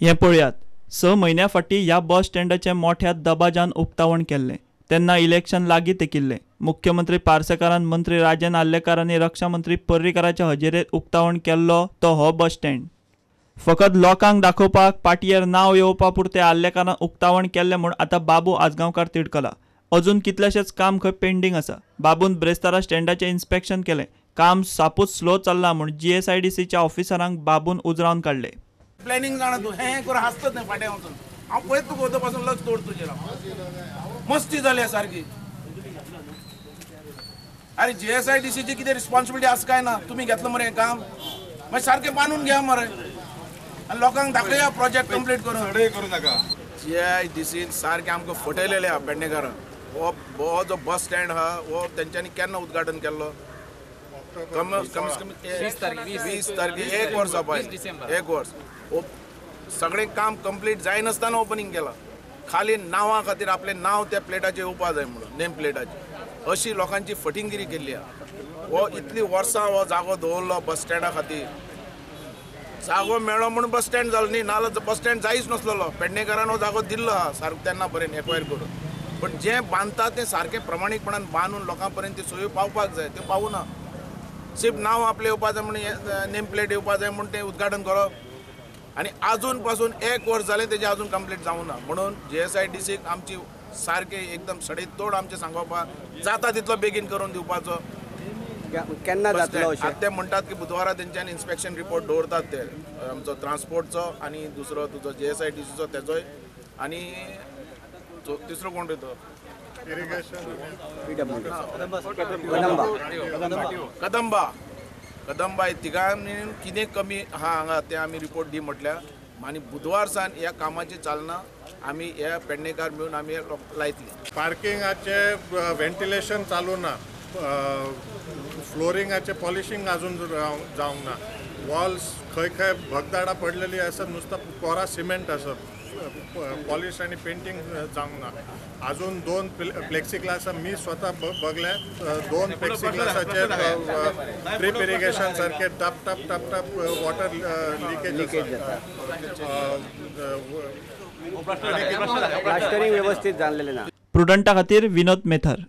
हें पळयात, 6 म्हयन्या फाटीं ह्या बस स्टँडाचें मोठ्या दबाज्यान उक्तावण केल्लें. तेन्ना इलेक्शन लागीं तेकिल्लें. मुख्यमंत्री पार्सेकारान, मंत्री राजन आर्लेकार आनी रक्षा मंत्री पर्रीकाराच्या हजेरेंत उक्तावण केल्लो तो हो बस स्टँड. फकत लोकांक दाखोवपाक पाटयेर नांव येवपा पुरतें आर्लेकारान उक्तावण केल्लें म्हूण आतां बाबू आजगांवकार तिडकला. अजून कितलेशेच काम खंय पेंडींग आसा. बाबून ब्रेस्तारा स्टँडाचें इन्स्पेक्शन केलें. काम सापूच स्लो चल्लां म्हूण GSIDCच्या ऑफिसरांक बाबून उजरावन काडले. प्लॅनिंग जाणा तूं हें करून हांसतच न्ही फाटीं वचून. हांव पळयत तुका वचो पासून लक्ष दवर तुजेर. मस्ती जाली सारकी. अरे GSIDCची कितें रिस्पॉन्सिबिलिटी आसा काय ना? तुमी घेतलं मरे हें काम, मागीर सारकें बांदून घ्या मरे आनी लोकांक दाखया प्रोजेक्ट कंप्लीट करून. करूं नाका. GSIDCन सारकें आमकां फटयलेलें आहा पेडणेकारांक. हो जो बस स्टँड आहा हो तेंच्यांनी केन्ना उद्घाटन केल्लो? कमीत कमी 20 तारखे, 1 वर्सा पळय, 1 वर्स. सगळें काम कंप्लीट जायनासतना ओपनींग केलां. खाली नांवा खातीर आपलें नांव त्या प्लेटाचेर येवपा जाय म्हणून, नेम प्लेटाचेर. अशी लोकांची फटिंगिरी केल्ली आहा. हो इतली वर्सां हो जागो दवरलो बस स्टँडा खातीर. जागो मेळ्ळो म्हणून बस स्टँड जालो न्ही, नाजाल्यार बस स्टँड जायच नासलेलो. पेडणेकारान हो जागो दिल्लो आहा सारको तेन्ना पर्यंत एक्वायर करून. पण जें बांदता तें सारकें प्रमाणीकपणान बांदून लोकां पर्यंत ती सोयी पावपाक जाय, त्यो पावना. सिर्फ नांव आपलें येवपा जाय म्हणून, नेम प्लेट येवपा जाय म्हूण तें उद्घाटन करप आनी आजून पासून 1 वर्स जालें तेजें आजून कंप्लीट जावंक ना. म्हणून GSIDCक आमची सारकें एकदम सडेतोड आमचें सांगोवपाक जाता तितलो बेगीन करून दिवपाचो. केन्ना जातलो? आतां ते म्हणटात की बुधवारा तेंच्यानी इन्स्पेक्शन रिपोर्ट दवरतात ते आमचो ट्रान्सपोर्टचो आनी दुसरो तुजो GSIDCचो तेजोय आनी तिसरो कोण रे तो? कदंबा. कदंबा तिगांनी कितें कमी आहा हांगा तें आमी रिपोर्ट दी म्हटल्यार. आनी बुधवार सावन ह्या कामाची चालना आमी ह्या पेडणेकार मेळून आमी लायतली. पार्किंगाचे व्हेंटिलेशन चालू ना, फ्लोरिंगाचे पॉलिशींग अजून जावंक ना, वॉल्स खंय खंय भगदाडां पडलेली आसा, नुस्ता कोरा सिमेंट आसा, पॉलिश आनी पेंटींग जावंक ना. अजून 2 प्लेक्सी ग्लास मी स्वता बघले, 2 प्लेक्सी ग्लासाचे ड्रीप इरिगेशन सारखे टप टप टप टप वॉटर लिकेज जाता. प्लास्टरिंग व्यवस्थित जाल्लें ना. प्रुडंटा खातीर विनोद मेथर.